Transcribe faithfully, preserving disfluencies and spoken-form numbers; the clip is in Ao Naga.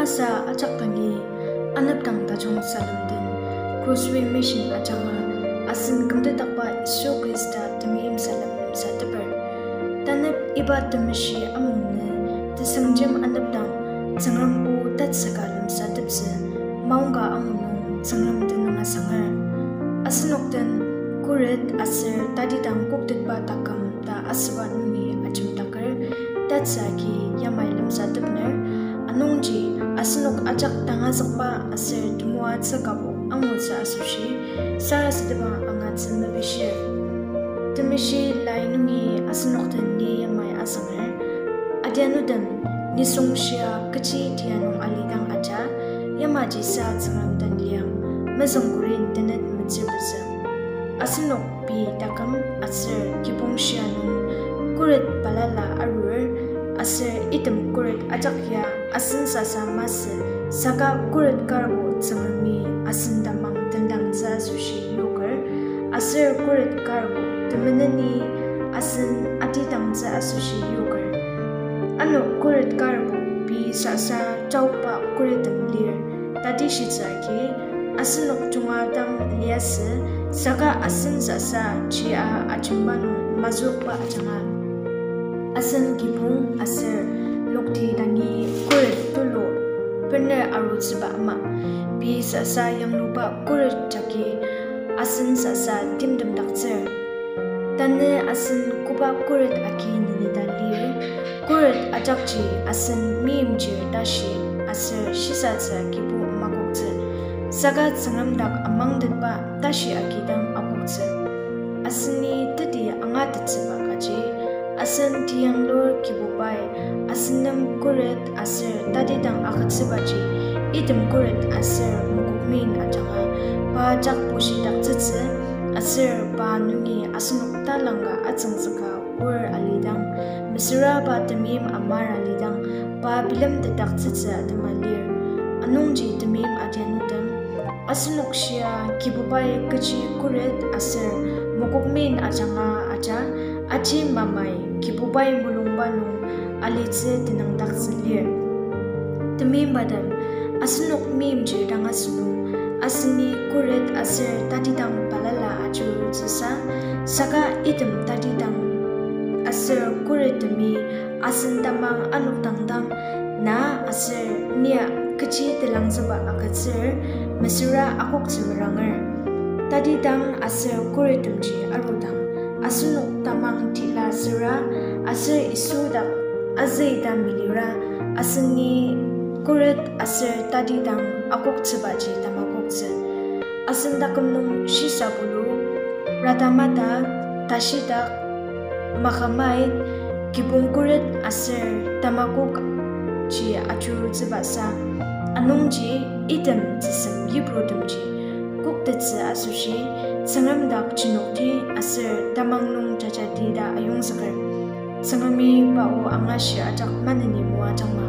Sa ajak dangi, anepdang tajung salem den, Crossway Mission ajanga, asen kümtetdakba Yisu Khrista temeim salem lemsateper. Tanep iba temeshi angu nü, tesüngjem anepdang, Tsüngrem o tatsüka lemsateptsü, maongka angu nung Tsüngrem tenüng asanger. Asenok den khuret aser tatidang koktetba taküm ta asüba nungi ajemdaker, tatsü agi yamai lemsatepner, anungji asenok ajak tangazükba aser temoatsü kübok angutsü asoshi, sarasadema angatsü mepishir. Temeshi lai nungi asenok den ni yamai asanger. Adianutem, nisung shia kechi tia nung alidang aja, yamaji sa Tsüngrem den liang, mezüng kurin tenet metsübetsü. Asenok pei taküm aser kibong shia nung khuret balala arur, aser item khuret ajak ya asen sasa masü, saka khuret karbo Tsüngremi asen tamang tendangtsü asoshi yoker, aser khuret karbo temeneni asen atidangtsü asoshi yoker. Ano khuret karbo pei sasa taoba khuretem lir, tatishitsü agi, asenok junga dang liasü, saka asen sasa chia ajemba nung mazükba ajanga. Asen kibong aser lokti dangi khuret tulu bener arutsüba ama, pei sasa yangluba khuret jagi asen sasa timtemdaktsür. Tanü asen koba khuret agi nenita lir, khuret ajakji asen meimchir tashi aser shisatsü kibu makoktsü, saka Tsüngrem dak amangtetba tashi agi dang akoktsü. Aseni teti angatettsüba kaji, asen tiyanglur Kibubai, asen nem khuret aser tatidang agütsübaji, item khuret aser mokokmin ajanga, pa jak bushidaktsütsü, aser pa nungi asenok talangka atsüngzüka or alidang, mesüra pa temeim amar alidang, pa bilemtetdaktsütsü atema lir. Anungji temeim adianutem, asenok shia Kibubai kechi khuret aser mokokmin ajanga aja, aji mamai Kibubai mulungba nung alitsü tenüngdaktsü lir. Temeibatem, asenok meimchir dang asünung, aseni khuret aser tatidang balala ajurutsüsa, saka item tatidang aser khuretemi asen tamang anokdangdang na aser nia kechi telangzüba agütsür, mesüra akoktsü meranger. Tatidang aser khuretemji arudang, asenok tamang tila süra, aser Yisu dak azüita melira, aseni khuret aser tatidang akoktsübaji tamakoktsü. Asen taküm nung shisabulu, ratamata, tashidak, makamait, kibong khuret aser tamakokji ajurutsübasa, anungji item tsüsem yiprutemji koktettsü asoshi, Tsüngrem dak jenokti aser tamang nung jajati ta ayongzüker. Tsüngremi pa o angashir ajak maneni moajangma.